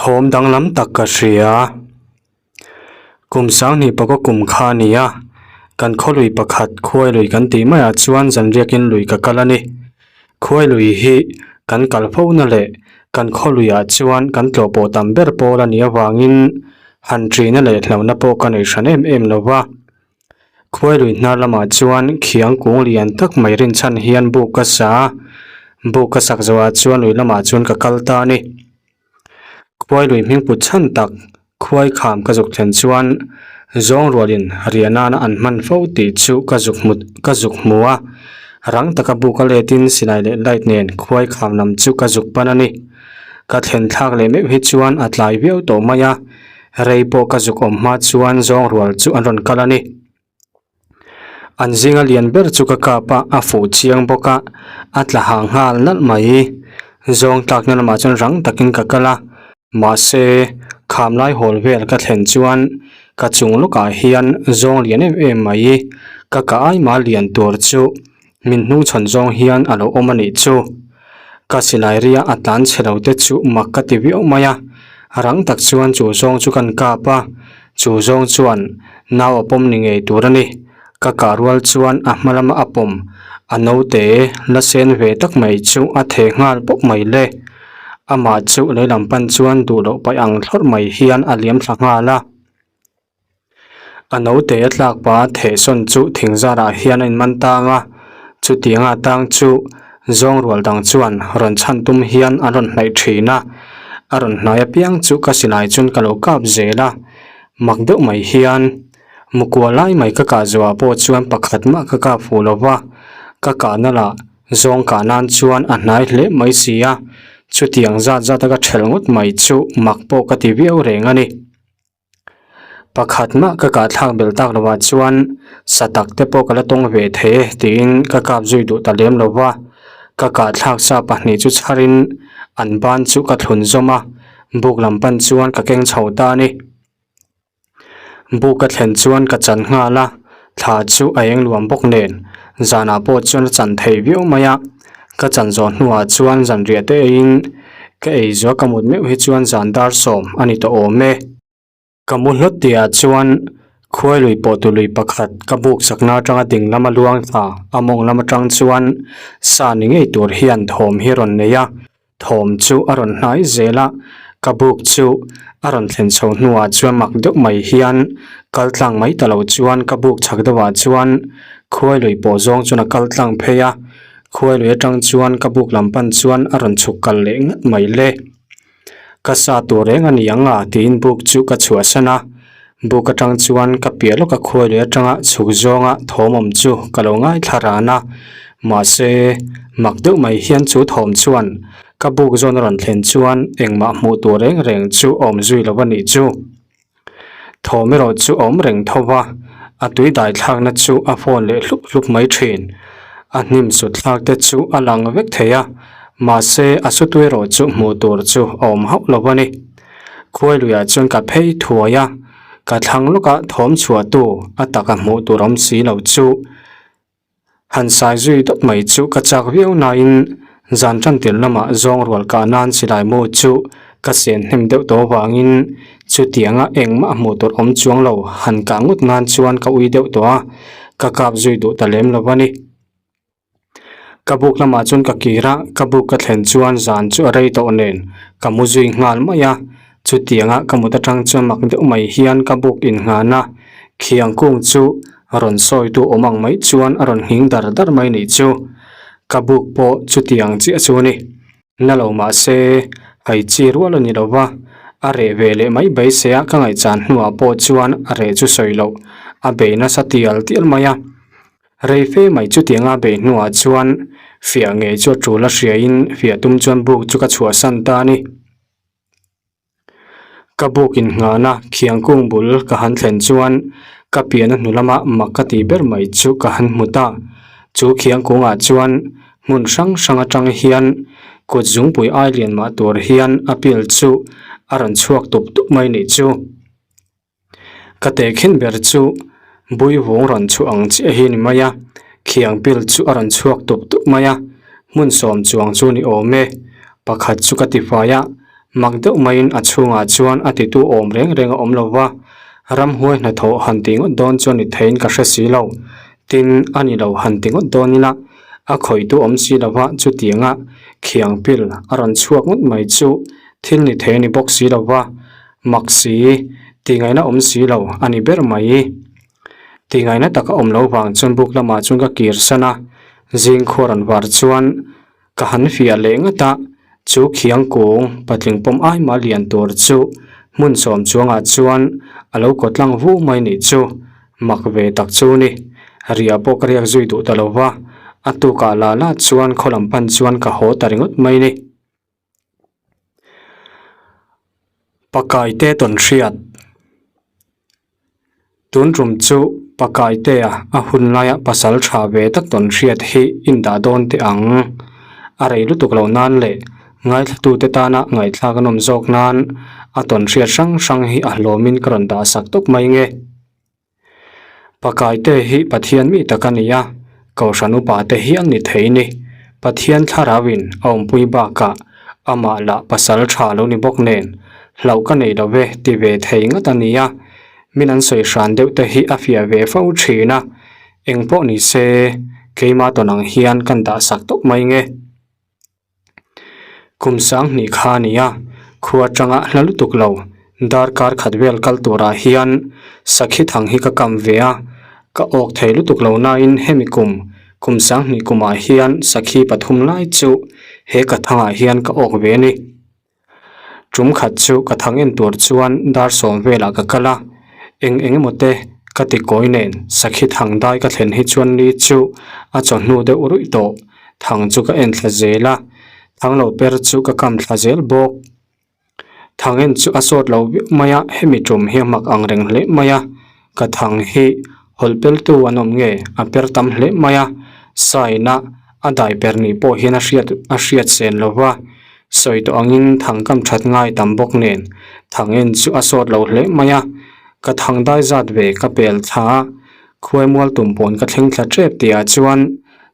Thawm danglam tak ka hria. Kum sanghnih pawka kum kha a ni a, kan khaw lui pakhat khuai lui kan tih maiah chuan zanriakin lui ka kal a ni. Khuai lui hi kan kal fo na leh kan khaw luiah chuan kan tlawh pawh tam ber pawl a nih avangin han ṭihna leh hlauhna pawh ka nei hran em em lo va. Khuai lui hnar lamah chuan khiang kung lian tak mai rinchhan hian buk ka sa a, buk ka sak zawhah chuan lui lamah chuan ka kal ta a ni. Khuai lui hming put chhan tak khuai kham ka zuk thlen chuan zawng rualin riah nana an hman fo tih chu ka zuk hmu ka zuk hmu a, rang taka buk a letin silai leh light nen khuai kham lam chu ka zuk pan a ni. Ka thlen thlak leh meuh hi chuan a tlai viau tawh mai a, rei pawh ka zuk awm hma chuan zawng rual chu an rawn kal a ni. An zinga lian ber chu ka kap a, a fuh chiang bawk a, a tla hah nghal nalh mai. Zawng tlakna lamah chuan rang takin ka kal a, mahse kham lai hawl vel ka thlen chuan ka chung lawkah hian zawng lian em em mai ka kah ai mah lian tur chu min hnungchhawn zawng hian a lo awm a nih chu. Ka silai ria a tlan chhe lo te chu mak ka ti viau mai a, rang tak chuan chu zawng chu kan kap a, chu zawng chuan nau a pawm ni ngei tur a ni. Ka kah rual chuan a hma lama a pawm a naute la sen ve tak mai chu a theh nghal pawp mai le. Amah chu lei lam pan chuan duh loh paih ang thlawrh mai hian a liam thla nghal a. A naute a tlak pah a thehsawn chu thing zarah hian a inman tang a, chutianga tang chu zawng rual dang chuan rawn chhan tum hian an rawn hnaih thin a, a rawn hnai apiang chu ka silai chuan ka lo kap zel a, mak deuh mai hian mukua lai mai ka kah zawhah pawh chuan pakhat mah ka kap fuh lo va, ka kahna lah zawng kah nan chuan a hnai hle mai si a, chutiang zat zat a ka thelh ngawt mai chu mak pawh ka ti viau reng a ni. Pakhat mah ka kah thlak belh tak lovah chuan sa tak te pawh ka la tawng ve thei e tiin ka kap zui duh ta lem lo va, ka kah thlak sa pahnih chu chharin an ban chu ka thlun zawm a, buk lam pan chuan ka keng chho ta a ni. Buk ka thlen chuan ka chan nghal a, thla chu a eng luam bawk nen zanah pawh chuan a chan thei viau mai a, ka chan zawh hnuah chuan zanriah te eiin ka ei zuah ka mut meuh hi chuan zan dar sawm a ni tawh awm e. Ka mu hlawt tihah chuan khuai lui pawh tu lui pakhat ka buk chakna atanga ding lama luang thla a mawng lam atang chuan sa ni ngei tur hian thawm hi a rawn nei a, thawm chu a rawn hnai zel a, ka buk chu a rawn thlen chho hnuah chuan mak deuh mai hian kal tlang mai ta lo chuan ka buk chak deuhah chuan khuai lui pawh zawng chuan a kal tlang phei a, khuai lui atang chuan ka buk lam pan chuan a rawn chhuk kal leh ngat mai le. Ka sa tur reng a ni ang a tiin buk chu ka chhuahsan a, buk atang chuan ka piah lawk a khuai leh atanga chhuk zawnga thawm awm chu ka lo ngaithla ran a, mahse mak deuh mai hian chu thawm chuan ka buk zawn a rawn thlen chuan engmah hmuh tur reng reng chu awm zui lo a nih chu. Thawm erawh chu a awm reng tho va, a tui dai thlakna chu a fawn leh hlup hlup mai thin. A hnim sut thlak te chu a lang vek thei a, mahse a sutu erawh chu hmuh tur chu a awm hauh lo a ni. Khuai luiah chuan ka phei thuai a, ka thlang lawka thawm chhuahtu a taka hmuh tur awm si lo chu Han sai zui dawt mai chu ka chak viau nain zan tan tir lamah zawng rual kah nan silai mu chu ka sen hnem deuh tawh avangin chutianga engmah hmuh tur awm chuang lo han kah ngawt nan chuan ka ui deuh tawh a, ka kap zui duh ta lem lo a ni. Ka buk lamah chuan ka kir a, ka buk ka thlen chuan zan chu a rei tawh nen ka mu zui nghal mai a, chutianga ka mut atang chuan mak deuh mai hian ka buk innghan a, khiang kung chu A rawn sawitu awm ang mai chuan a rawn nghing dar dar mai nih chu. Ka buk pawh chutiang chiah chu a ni. Na lo mah se, hai chi rual a ni lo va, a reh ve leh mai beisei a ka ngaihchan hnuah pawh chuan a reh chu sawi loh a bei nasa tial tial mai a. Rei fe mai chutianga a bei hnuah chuan fiah ngei chu a tul a hriain fiah tum chuan buk chu ka chhuahsan ta a ni. Ka buk innghahna khiang kung bul ka han thlen chuan ka pian a hnu lama mak ka tih ber mai chu ka han hmu ta. Chu khiang kungah chuan hmun hrang hrang atang hian kut zungpui ai lian mah tur hian a pil chu a rawn chhuak tup tup mai nih chu. Ka tehkhin ber chu Buivung rawn chhuah ang chiah hi a ni mai a, khiang pil chu a rawn chhuak tup tup mai a, hmun sawm chuang chu ni awm e. Pakhat chu ka ti fai a, Mak deuh maiin a chhungah chuan a titu awm reng reng a awm lo va, ramhuai hnathawh han tih ngawt dawn chuan ni theiin ka hre si lo. Tin, a ni lo han ti ngawt dawn ila, a khawihtu awm si lo va, chutianga khiang pil a rawn chhuak ngawt mai chu thil ni thei a ni bawk si lo va, mak si, tihngaihna awm si lo a ni ber mai. Tihngaihna taka awm lo vang chuan buk lamah chuan ka kir san a, zing khua rawn var chuan Ka han fiah leh ngat a, chu khiang kung patling pawm ai mah lian tur chu hmun sawm chuangah chuan a lo kaw tlang vu mai nih chu mak ve tak chu ni. Riah pawh ka riak zui duh ta lo va, a tukah lah lah chuan khaw lam pan chuan ka haw ta ringawt mai ni. Pakaite tawn hriat. Tun tum chu Pakaitea a hun laia pasal tha ve tak tawn hriat hi in dah dawn teh ang. A rei lutuk loh nan leh ngaithlatute tana ngaihthlak a nawm zawk nan a tawn hriat hrang hrang hi a hlawmin ka rawn dah sak tawp mai nge. Pakaite hi Pathian mi tak a ni a, Kohhran upa te hial ni thei ni. Pathian thlarauin a awmpui bakah amah lah pasal tha lo ni bawk nen hlauh ka nei lo ve ti ve thei ngat a ni a, min an sawi hran deuh te hi a fiah ve fo thin a, eng pawh ni se keimah tawn ang hian kan dah sak tawp mai nge. Kum 2000 kha a ni a, khua atanga hla lutuk lo darkar khat vel kal turah hian sakhi thang hi ka kam ve a, ka awk thei lutuk lo nain hemi kum kum 2000 kumah hian sakhi pathum lai chu he ka thangah hian ka awk ve a ni. Tum khat chu ka thang en tur chuan dar sawm velah ka kal a, eng eng emaw te ka ti kawi nen sakhi thang dai ka thlen hi chuan ni chu a chawhnu deuh ruih tawh. Thang chu ka en thla zel a, thang lo per chu ka kam thla zel bawk. Thang en chu a sawt lo viau mai a, hemi tum hi a mak ang reng hle mai a, ka thang hi hawlh peltu an awm nge a per tam hle mai a, sign a a dai per ni pawh hian a hriat a hriat sen lo va, sawi tawh angin thang kam that ngai tam bawk nen thang en chu a sawt lo hle mai a, ka thang dai zat ve ka pel thla a, khuaimual tum pawn ka thleng thla tep tihah chuan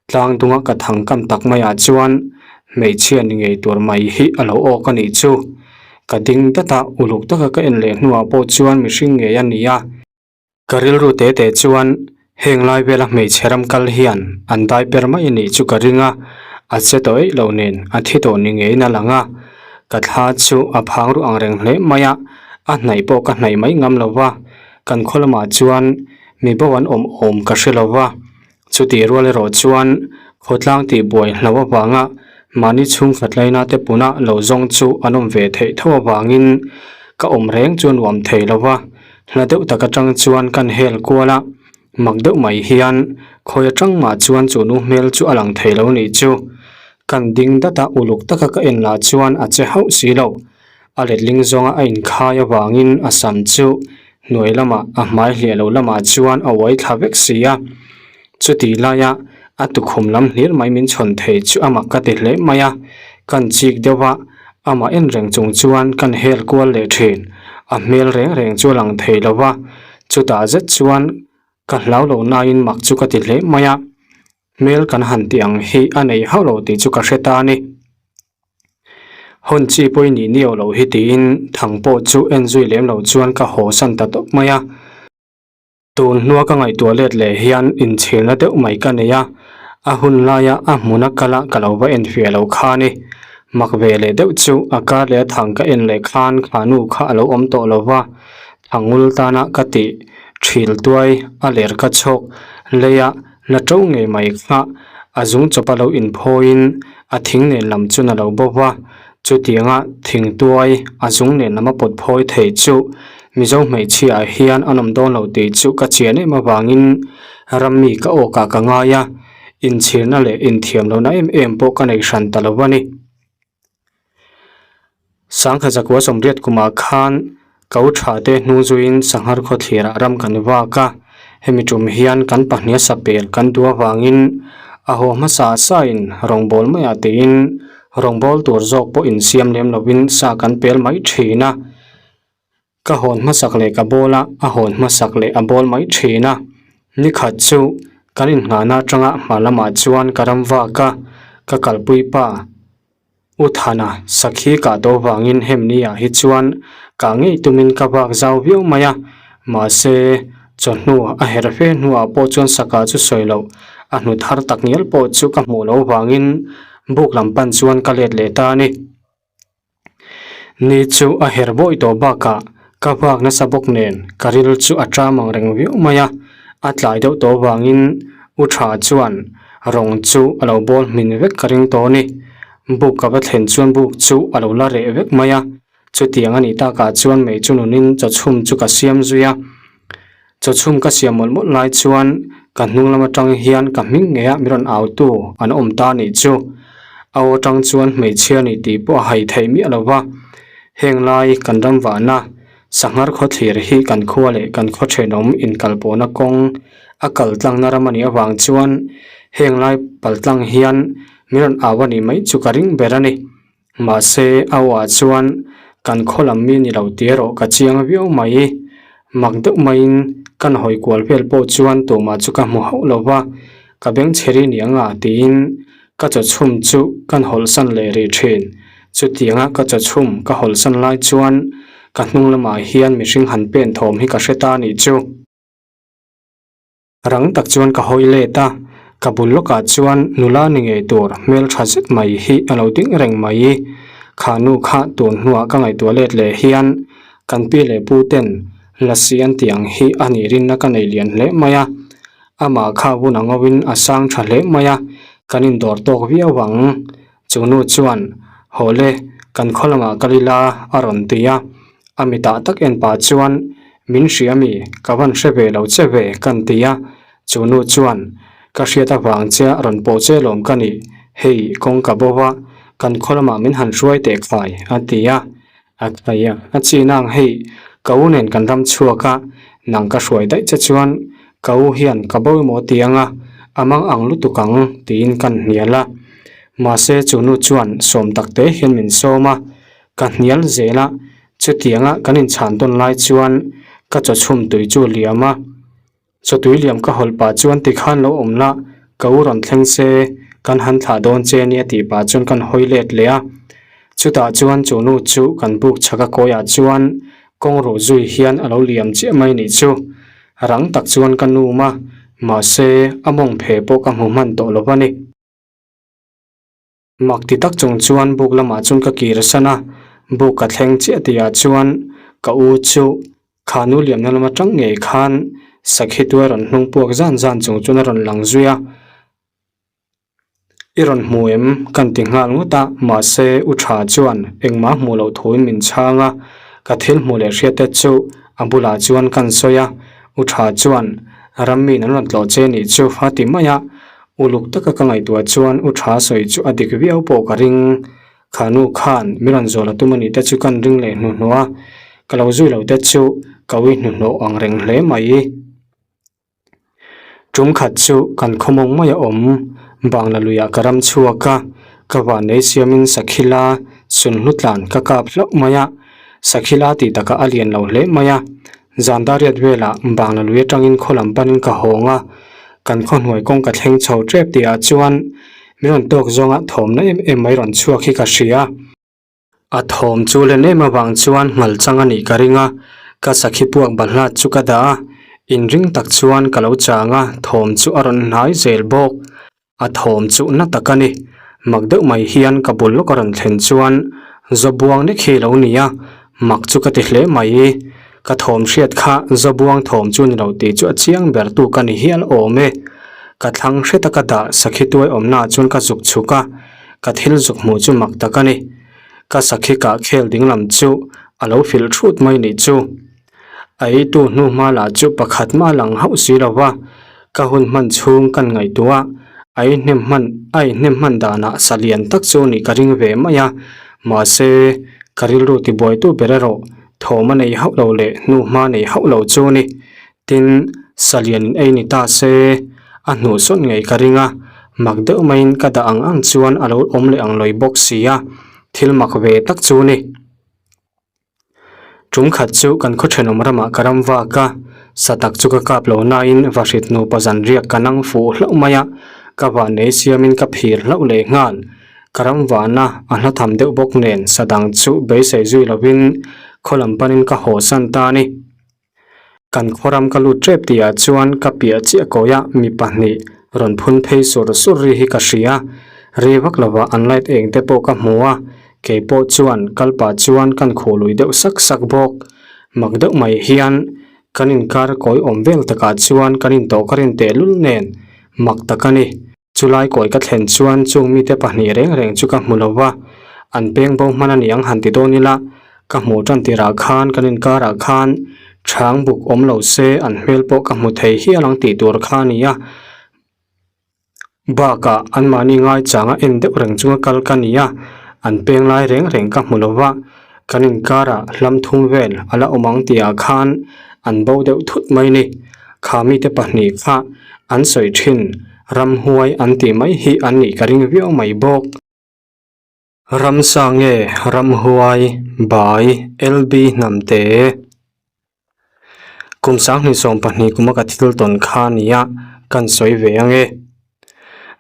Tlang dunga ka thang kam tak maiah chuan hmeichhia ni ngei tur mai hi a lo awk a nih chu. Ka ding dat a, uluk taka ka en leh hnuah pawh chuan mihring ngei a ni a. Ka rilru te te chuan heng lai vela hmeichhe ram kal hian an dai per mai a nih chu ka ring a, a che tawh eih lo nen a thi tawh ni ngeiin a lang a. Ka thla chu a phang ruh ang reng hle mai a, a hnaih pawh ka hnaih mai ngam lo va, kan khaw lamah chuan mi bo an awm awm ka hre lo va. Chutih rual erawh chuan khawtlang tihbuai hlo avanga mahni chhungkhat laina te puna lo zawng chu an awm ve theih tho avangin ka awm reng chu a nuam thei lo va, hla deuh tak atang chuan kan hel kual a, mak deuh mai hian khawi atang mah chuan chu nu hmel chu a lang thei lo nih chu. Kan ding dat a, uluk taka ka en lah chuan a che hauh si lo. A letling zawnga a inkhai avangin a sam chu hnuai lamah a hmai hliah lo lamah chuan a uai thla vek si a. Chutih laia a tukhum lam hlir mai min chhawn thei chu a mak ka ti hle mai a, kan chik deuh a, amah en reng chung chuan kan hel kual leh thin. A hmel reng reng chu a lang thei lo va, chutah zet chuan ka hlau lo nain mak chu ka ti hle mai a, hmel kan han tih ang hi a nei hauh lo tih chu ka hre ta a ni. Hawn chi pawh i nih nio loh hi tiin thang pawh chu en zui lem lo chuan ka haw san ta tawp mai a. Tun hnua ka ngaihtuah let leh hian inchhirna deuh mai ka nei a, a hun laia a hmuna kala ka lo va en fiah lo kha ni. Mak ve leh deuh chu a kar leh a thang ka en leh khan kha nu kha a lo awm tawh lo va, thangul tana ka tih thil tuai a ler ka chhawk leia La to ngei mai kha a zung chawpa lo inphawiin a thing nen lam chun a lo bo va, chutianga thing tuai a zung nen lam a pawt phawi thei chu Mizo hmeichhia ah hian an awm dawn lo tih chu ka chian em avangin rammi ka awkah ka ngai a, inchhirna leh inthiam lohna em em pawh ka nei hran ta lo a ni. Sangha zakua sawmriat kumah khan ko tha te hnung zuiin sanghar khawthlirah ram kan vak a, hemi tum hian kan pahniha sapel kan duh avangin a haw hmasa sain rawngbâwl maiah tiin rawngbâwl tur zawk pawh insiam lem lovin sa kan pel mai thin a. Ka hawn hmasak leh ka bawl a, a hawn hmasak leh a bawl mai thin a. Ni khat chu kan inngahna atanga hma lamah chuan ka ram vak a, ka kalpui pa. U Thana sakhi kah tawh vangin hemni ah hi chuan kah ngei tumin ka bak zau viau mai a, mahse chawhnu a herh fe hnuah pawh chuan saka chu sawi loh a hnu thar tak ngial pawh chu ka hmuh loh vangin buk lam pan chuan ka let leh ta a ni. Ni chu a herh bawih tawh bakah ka bak nasa bawk nen ka ril chu a ṭam ang reng viau mai a, a tlai deuh tawh vangin U Tha chuan rawng chu a lo bawl hmin vek ka ring tawh a ni. Buk ka va thlen chuan buk chu a lo la reh vek mai a, chutiang a nih takah chuan mei chu nunin chawchhum chu ka siam zui a. Chawchhum ka siam mawlh mawlh lai chuan ka hnung lam atang hian ka hming ngei a mi rawn au tu an awm ta anih chu. A aw atang chuan hmeichhia ni tih pawh a hai theih miah lo va. Heng lai kan ram vahna Sanghar khawthlir hi kan khua leh kan khaw thenawm inkalpawhna kawng a kal tlangna ram anih avang chuan heng lai pal tlang hian mi rawn au anih mai chu ka ring ber a ni. Mahse, a awah chuan kan khaw lam mi ni lo tih erawh ka chiang viau mai. Mak deuh maiin kan hawi kual vel pawh chuan tumah chu ka hmu hauh lo va, ka beng chhe ri niang a tiin ka chawchhum chu kan hawlhsan leh rih thin. Chutianga ka chawchhum ka hawlhsan lai chuan ka hnung lamah hian mihring han pen thawm hi ka hre ta nih chu. Rang tak chuan ka hawi let a, ka bul lawkah chuan nula ni ngei tur hmel tha zet mai hi a lo ding reng mai. Kha nu kha tun hnuah ka ngaihtuah let leh hian kan pi leh pu ten lasi an tih ang hi a nih rinna ka nei lian hle mai a. Amah kha vun a ngawin a sang tha hle mai a, kan indawr tawk viau ang. Chu nu chuan, Haw le, kan khaw lamah kal ila a rawn ti a. A mitah tak en pah chuan, Min hria mi, ka van hre ve lo che ve, kan ti a. Chu nu chuan, Ka hriat avang che a rawn pawh che lawm ka nih, hei kawng ka bo va, kan khaw lamah min han hruai teh khai, a ti a. A khai a, a chin ang hei, ka u nen kan ram chhuak a, nang ka hruai daih che chuan ka u hian ka bo emaw ti ang a, a mang ang lutuk ang, tiin kan hnial a. Mahse chu nu chuan sawm tak te hian min sawm a, ka hnial zel a, chutianga kan inchhan tawn lai chuan ka chawchhum tui chu a liam a. Chawtui liam ka hawlh pah chuan tikhan lo awm la, ka u rawn thleng se, kan han thlah dawn che ania tih pah chuan kan hawi let leh a. Chutah chuan chu nu chu kan buk chhak a kawiah chuan kawng ruh zui hian a lo liam chiah mai nih chu. Rang tak chuan ka num a, mahse a mawng phe pawh ka hmu hman tawh lo va ni. Mak ti tak chung chuan buk lamah chuan ka kir san a, buk ka thleng chiah tihah chuan ka u chu kha nu liamna lam atang ngei khan sakhi tuai rawn hnung puak zan zan chung chuan a rawn lang zui a. I rawn hmu em? Kan ti nghal ngawt a, mahse u tha chuan engmah hmuh loh thuin min chhang a, ka thil hmuh leh hriat te chu a bulah chuan kan sawi a, u tha chuan rammiin an rawn tlawh che nih chu a ti mai a, Uluk taka ka ngaihtuah chuan u tha sawi chu a dik viau pawh ka ring. Kha nu khan mi rawn zawl a tum a nih te chu kan ring leh hnuhnawh a, ka lo zui lo te chu ka ui hnuhnawh ang reng hle mai. Tum khat chu kan khawmawng mai a awm, Bangla luiah ka ram chhuak a, ka vannei siamin Sakhila sunhlu tlan ka kap hlauh mai a, Sakhila tih takah a lian lo hle mai a, Zan dariat velah Bangla lui atangin khaw lam panin ka hawng a, kan khaw hnuai kawng ka thleng chho tep tihah chuan min rawn tawk zawnga thawmna em em mai rawn chhuak hi ka hria. A thawm chu len em avang chuan nghal chang a nih ka ring a, ka sakhi puak balhla chu ka dah a, inring tak chuan ka lo chang a, thawm chu a rawn hnai zel bawk. A thawm chu na tak a ni. Mak deuh mai hian ka bul lawk a rawn thlen chuan Zawbuang nek hi lo ni a, mak chu ka ti hle mai. Ka thawm hriat kha Zawbuang thawm chu ni lo tih chu a chiang ber tu ka ni hial awm e. Ka thlang hre taka dah sakhi tuai awmnaah chuan ka zuk chhuk a, ka thil zuk hmuh chu mak tak a ni. Ka sakhi kah khel dinglam chu a lo filh thut mai nih chu. A eitu hnu hma lah chu pakhat mah lang hauh si lo va, ka hun hman chhung kan ngaihtuah a, a ei hnem hman a ei hnem hman danah sa lian tak chu nih ka ring ve mai a, mahse ka rilru tibuaitu ber erawh thawm a nei hauh lo leh hnu hma nei hauh lo chu ni. Tin, sa lian in ei ni ta se a hnuh sawn ngei ka ring a, mak deuh maiin ka dah ang ang chuan a lo awm leh ang lawi bawk si a, thil mak ve tak chu ni. Tum khat chu kan khaw thenawm ramah ka ram vak a, sa tak chu ka kap lo nain vahrit nupa zan riak ka nang fuh hlauh mai a, ka vannei siamin ka phir hlauh leh nghal. Ka ram vahna a hla tham deuh bawk nen sa dang chu beisei zui lovin khaw lam panin ka haw san ta a ni. Kan khaw ram ka lut tep tihah chuan ka piah chiah kawiah mi pahnih rawn phun phei sur sur ri hi ka hria. Ri vak lovah an light eng te pawh ka hmu a, kei pawh chuan kal pah chuan kan khuh lui deuh sak sak bawk. Mak deuh mai hian kan inkar kawi awm vel takah chuan kan intawh ka rin tehlul nen mak tak a ni. Chulai kawi ka thlen chuan chung mite pahnih reng reng chu ka hmu lo va, an peng bo hman a ni ang han ti dawn ila, ka hmuh tan tirah khan kan inkarah khan chhang buk awm lo se an hmel pawh ka hmu thei hial ang tih tur kha a ni a. Bakah anmahni ngaichanga en deuh reng chunga kal ka ni a, an peng lai reng reng ka hmu lo va, kan inkarah hlam thum vel a la awm ang tihah khan an bo deuh thut mai ni. Kha mite pahnih kha an sawi thin. Ramhuai an tih mai hi an nih ka ring viau mai bawk. Ramsa nge Ramhuai Bai LB Hnamte Kum sanghnih 12 kuma ka thil tawn kha nia kan sawi ve ange.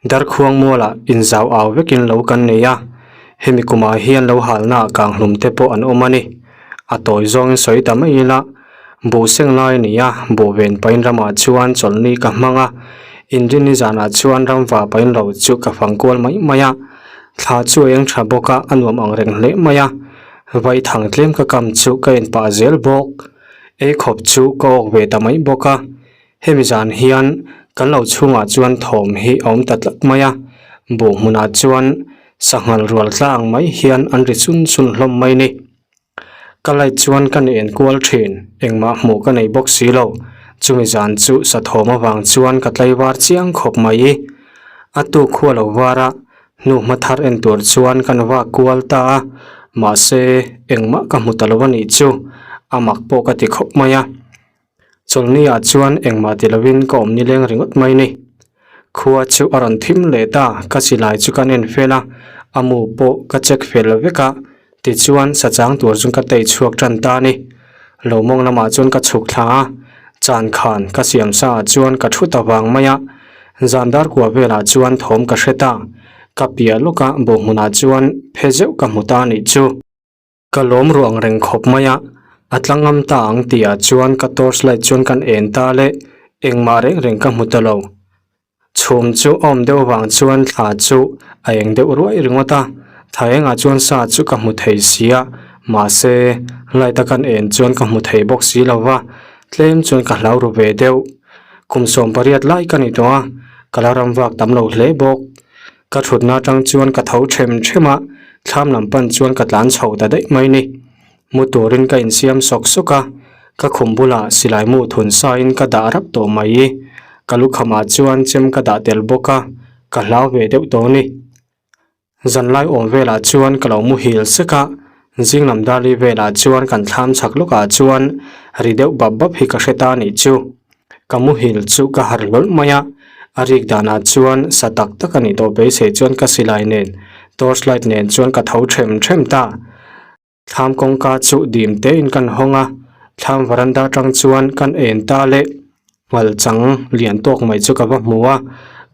Darkhuang mualah inzau au vekin lo kan nei a, hemi kumah hian lo halnaah kanghlum te pawh an awm a ni. A tawi zawngin sawi ta mai ila. Buh seng lai a ni a, buh ven pahin ramah chuan chawlhni ka hmang a, inrinni zanah chuan ram va pahin lo chu ka fang kual mai mai a, thla chu a eng tha bawk a, a nuam ang reng hle mai a, vaithang tlem ka kam chu ka en pah zel bawk, ei khawp chu ka awk ve ta mai bawk a, hemi zan hian kan lo chhungah chuan thawm hi a awm ta tlat mai a, buh hmunah chuan sanghal rual tla ang mai hian an ri chun chun hlawm mai ni. Ka light chuan ka nen kual thin, engmah hmuh ka nei bawk si lo. Chumi zan chu sathawm avang chuan ka tlaivar chiang khawp mai. A tuk khua lo var a, hnu hma thar en tur chuan kan vak kual ta a, mahse engmah ka hmu ta lo a nih chu, a mak pawh ka ti khawp mai a. Chawlhni ah chuan engmah ti lovin ka awm nileng ringawt mai ni. Khua chu a rawn thim leh ta, ka silai chu kan en fel a, a mu pawh ka check fel vek a, tichuan sa chang tur chuan ka tei chhuak tan ta a ni. Lo mawng lamah chuan ka chhuk thla a, chan khan ka siam sa ah chuan ka thu ta vang mai a, zan dar kua velah chuan thawm ka hre ta, ka piah lawka bawhhmunah chuan phe zeuh ka hmu ta a nih chu. Ka lawm ruang reng khawp mai a, a tla ngam ta ang tih ah chuan ka torch light chuan kan en ta le, engmah reng reng ka hmu ta lo. Chhum chu a awm deuh vang chuan thla chu a eng deuh ruai ringawt a, thla engah chuan sa chu ka hmu thei si a, mahse light a kan en chuan ka hmu thei bawk si lo va, tlem chuan ka hlau ru ve deuh. Kum 18 lai ka ni tawh a, ka la ram vak tam lo hle bawk. Ka thutna atang chuan ka tho them them a, thlam lam pan chuan ka tlan chho ta daih mai ni. Mu turin ka insiam sawk sawk a, ka khum bulah silai mu thun sain ka dah rap tawh mai. Ka lukhamah chuan chem ka dah tel bawk a, ka hlau ve deuh tawh ni. Zanlai awm velah chuan ka lo muhil sek a, zing lam darli velah chuan kan thlam chhak lawkah chuan ri deuh bap bap hi ka hre ta nih chu. Ka muhil chu ka harh hlawlh mai a, a rik danah chuan sa tak tak a nih tawh beisei chuan ka silai nen torch light nen chuan ka tho them them ta. Thlam kawngka chu dim tein kan hawng a, thlam varanda atang chuan kan en ta le ngal chang lian tawk mai chu ka va hmu a,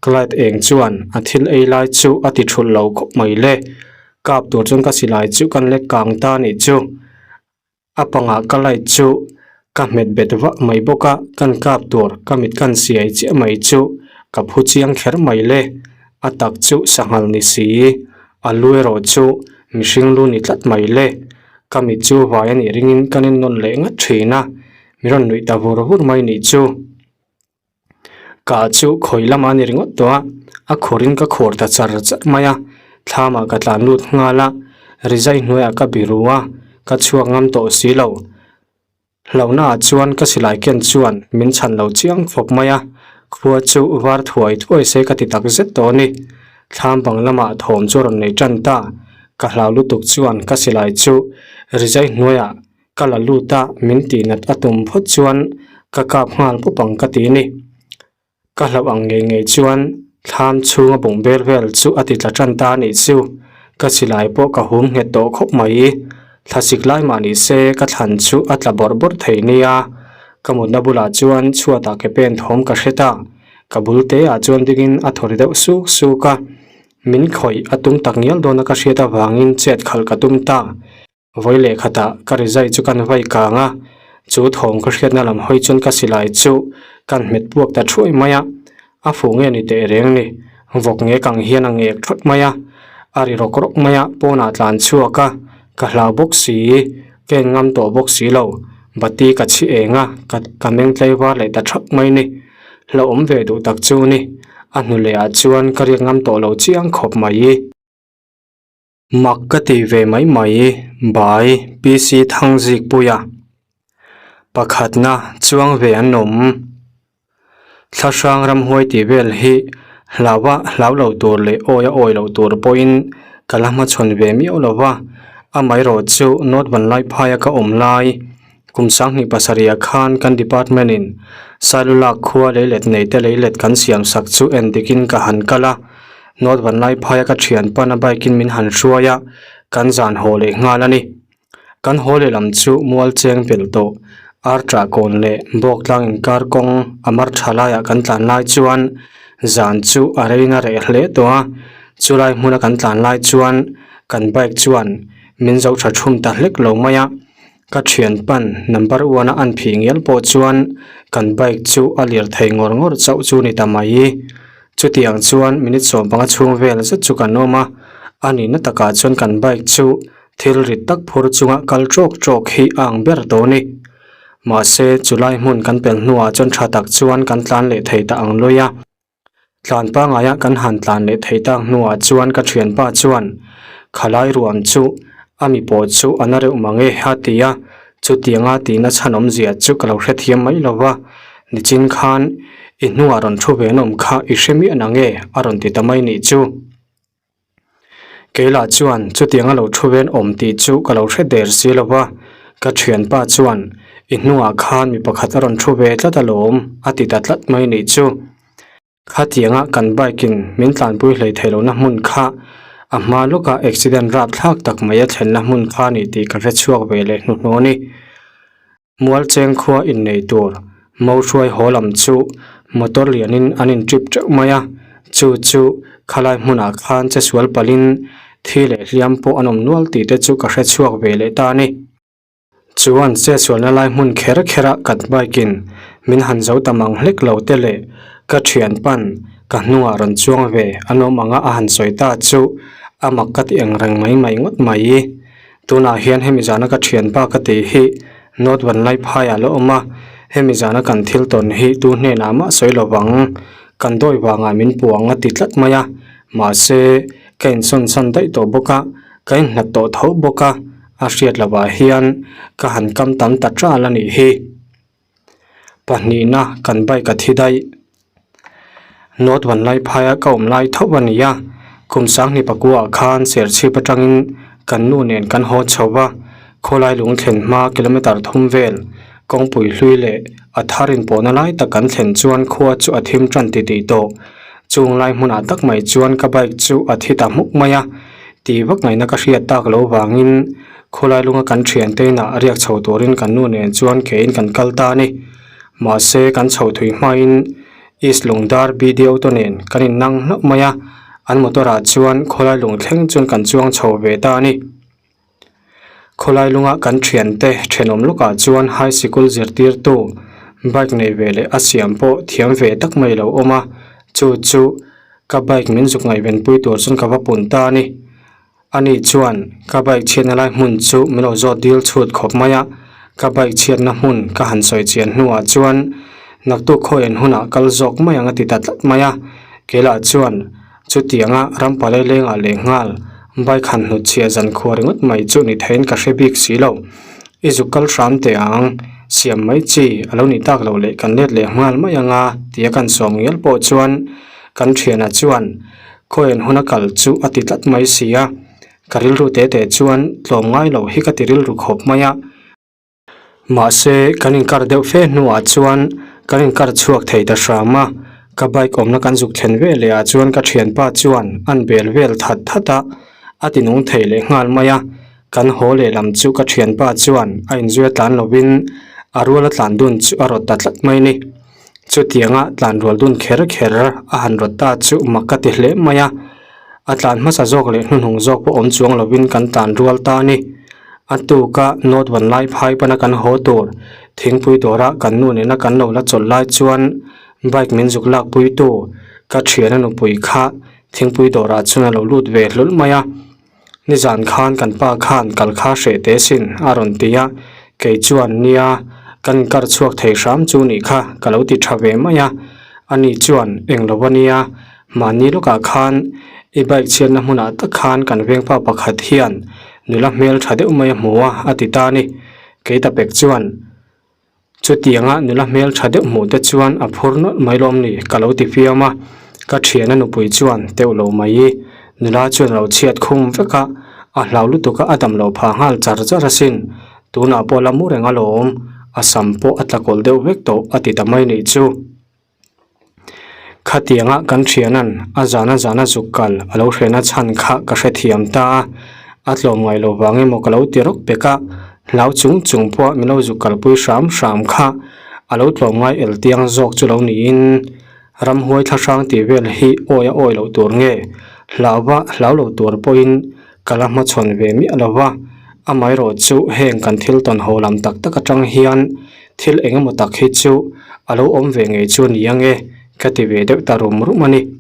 ka light eng chuan a thil ei lai chu a ti thulh lo khawp mai le. Kap tur chuan ka silai chu kan lek kang ta a nih chu. A pangah ka light chu ka hmet bet vah mai bawk a, kan kap tur ka mit kan siai chiah mai chu ka phu chiang kher mai le. A tak chu sanghal ni si, a lu erawh chu mihring lu ni tlat mai le. Ka mit chu vai a nih ringin kan en nawn leh ngat thin a, mi rawn nuih ta vur vur mai nih chu. Ka chu khawi lamah a ni ringawt tawh a, a khawrin ka khawr ta char char mai a, thlamah ka tlan lut nghal a, rizai hnuaiah ka biru a, ka chhuak ngam tawh si lo. Hlauhnaah chuan ka silai ken chuan min chhan lo chiang khawp mai a, khua chu var thuai thuai se ka ti tak zet tawh a ni. Thlam bang lamah thawm chu a rawn nei tan ta, ka hlau lutuk chuan ka silai chu rizai hnuaiah Ka la lut a, min tih nat a tum phawt chuan ka kap nghal pawp ang ka ti a ni. Ka hlauh ang ngei ngei chuan thlam chhunga bung bel vel chu a ti tla tan ta a nih chu. Ka silai pawh ka hum nghet tawh khawp mai. Thlasik lai mah ni se ka thlan chu a tla bawrh bawrh thei nia. Ka mutna bulah chuan chhuatah ke pen thawm ka hre ta. Ka bul te ah chuan dingin a thaw ri deuh suk suk a. Min khawih a tum tak ngial dawna ka hriat avangin chet khalh ka tum ta. Vawi leh khatah ka rizai chu kan vai kang a, chu thawm ka hriatna lam hawi chuan ka silai chu kan hmet puak ta thuai mai a, a fuh nge ni teh reng ni, vawk nge kang hian a ngek thawt mai a, a ri rawk rawk mai a, pawnah tlan chhuak a, ka hlau bawk si, ka en ngam tawh bawk si lo, bati ka chhi eng a, ka ka meng tlei var leh ta thap mai ni, hlauhawm ve duh tak chu ni, a hnu leh ah chuan ka riak ngam tawh lo chiang khawp mai. Mak ka ti ve mai mai, Bai PC Thangzikpuia. Pakhatna chuang ve an awm. Thlahrang ramhuai tih vel hi hlaua hlau lo tur leh awia awi lo tur pawhin ka la hmachhawn ve miau lo va, amaherawh chu North Vanlaiphaia ka awm lai kum 27 ah khan kan department in Sailulak khua leilet neite leilet kan siam sak chu endikin ka han kal a. North Vanlaiphaia ka thian pan a bike in min han hruai a, kan zan haw leh nghal a ni. Kan haw leh lam chu mual cheng pel tawh, ar tah kawn leh bawk tlang inkar kawng a mar tha laiah kan tlan lai chuan zan chu a reina reh hle tawh a, chulai hmuna kan tlan lai chuan kan bike chuan min zo tha thum ta hlek lo mai a. Ka thian pan number one a an phih ngial pawh chuan kan bike chu a lir thei ngawr ngawr chauh chu ni ta mai. Chutiang chuan minute 15 chhung vel zet chu kan awm a, a nihna takah chuan kan bike chu thil rit tak phur chunga kal tawk tawk hi a ang ber tawh a ni. Mahse chulai hmun kan pel hnuah chuan tha tak chuan kan tlan leh thei ta ang lawi a. Tlan pangaia kan han tlan leh thei tak hnuah chuan ka thianpa chuan khalai ruam chu a mi pawh chu a na reuh mang e a ti a, chutianga tihna chhan awmzia chu ka lo hrethiam mai lo va, nichin khan i hnungah rawn thu ve an awm kha i hre miah nange a rawn ti ta mai nih chu. Keilah chuan chutianga lo thu ven awm tih chu ka lo hre der si lo va, ka thianpa chuan i hnungah khan mi pakhat a rawn thu ve tlat alawm a ti ta tlat mai nih chu. Khatianga kan bike in min tlanpui hlei theih lohna hmun kha a hma lawkah accident rapthlak tak mai a thlenna hmun kha a ni tih ka hre chhuak ve leh hnuhnawh a ni. Mualcheng khua innei tur Mohruai haw lam chu motor lianin an in trip teuh mai a, chu chu khalai hmunah khan che sual palhin thi leh hliam pawh an awm nual tih te chu ka hre chhuak ve leh ta a ni. Chuan che sualna lai hmun kher kher a kan bike in min han zo ta mang hlek lo te leh ka thian pan ka hnungah rawn chuang ve an awm anga a han sawi ta chu a mak ka ti ang reng mai mai ngawt mai. Tunah hian hemi zana ka thianpa ka tih hi North Vanlaiphaiah la awm a, hemi zana kan thil tawn hi tu hnenah mah sawi lo vang, kan dawi vangah min puang a ti tlat mai a, mahse ka insawn san daih tawh bawk a, ka innghat tawh tho bawk a, a hriat lovah hian ka han kam tam ta ṭal a nih hi. Pahnihna kan bike a thi daih. North Vanlaiphaia ka awm lai tho a ni a, kum 2009 ah khan Serchhip atangin kan nu nen kan haw chho va, khawlai lung thlen hma kilometer thum vel kawngpui hlui leh a thar inpawhna lai tak kan thlen chuan khua chu a thim tan titih tawh. Chung lai hmunah tak mai chuan ka bike chu a thi ta hmuk mai a, tih vak ngaihna ka hriat tak lo vangin Khawlai lunga kan thiante inah a riak chho turin kan nu nen chuan keiin kan kal ta a ni. Mahse, kan chho thui hmain East Lungdar BDO te nen kan innang hlauh mai a, an motor ah chuan khawlai lung thleng chuan kan chuang chho ve ta a ni. Khawlai lunga kan thiante thenawm lawkah chuan high sikul zirtirtu bike nei ve leh a siam pawh thiam ve tak mai lo awm a, chu chu ka bike min zuk ngaihvenpui tur chuan ka va pun ta a ni. Ani chuan ka bike chhiatna lai hmun chu min lo zawt dil chhut khawp mai a, ka bike chhiatna hmun ka han sawi chian hnuah chuan naktuk khawi an hunah kal zawk mai ang a ti ta tlat mai a, keilah chuan chutianga rampalai lengah leh nghal bike han hnut chhiah zan khua ringawt mai chu ni theiin ka hre bik si lo. I zuk kal hram teh ang, siam mai chi a lo nih tak loh leh kan let leh nghal mai anga tia kan sawm ngial pawh chuan kan thianah chuan Khawian hun a kal chu a ti tlat mai si a, ka rilru te te chuan tlawm ngai lo hi ka ti rilru khawp mai a. Mahse, kan inkar deuh fe hnuah chuan kan inkar chhuak thei ta hram a, ka bike awmna kan zuk thlen ve leh ah chuan ka thianpa chuan an bel vel that that a, a ti nung thei leh nghal mai a. Kan haw leh lam chu ka thianpa chuan a inzui a tlan lovin a rual a tlan dun chu a rawt ta tlat mai ni. Chutianga tlan rual dun kher kher a han rawt ta chu mak ka ti hle mai a. A tlan hmasa zawk leh hnuhnung zawk pawh awm chuang lovin kan tlan rual ta a ni. A tuka North Vanlai phai pana kan haw tur thingpui dawra kan nu nena kan lo la chawlh lai chuan bike min zuk lak puitu ka thiana nupui kha thingpui dawrah chuan a lo lut ve hlulh mai a. Nizan khan kan pa khan kal kha hreh teh sin a rawn ti a, kei chuan nia kan inkar chhuak thei hram chu nih kha ka lo ti tha ve mai a, ani chuan eng lo a nia mahni lawkah khan i bike chhiatna hmunah tak khan kan vengpa pakhat hian nula hmel tha deuh mai a hmu a a ti ta a ni, kei ta pek chuan. Chutianga nula hmel tha deuh hmuh te chuan a phur nawlh mai lawm ni ka lo ti fiam a, ka thiana nupui chuan teuh lo mai i nula chuan a lo chhiat khum vek a, a hlau lutuk a a dam loh phah nghal char char asin, tunah pawh la mu reng alawm, a sam pawh a tla kawlh deuh vek tawh a ti ta mai nih chu. Khatianga kan thianan a zana zana zuk kal a lo hrehna chhan kha ka hrethiam ta a, a tlawm ngaih lo vang emaw ka lo ti rawk pek a, hlau chung chung pawh min lo zuk kalpui hram hram kha a lo tlawm ngai el tiang zawk chu lo niin ramhuai thlahrang tih vel hi awi a awi loh tur nge hlau va hlau lo tur pawhin ka la hmachhawn ve miah lo va, amaherawh chu heng kan thil tawn ho lam tak tak atang hian thil eng emaw tak hi chu a lo awm ve ngei chu ni ang e ka ti ve deuh ta rum rum a ni.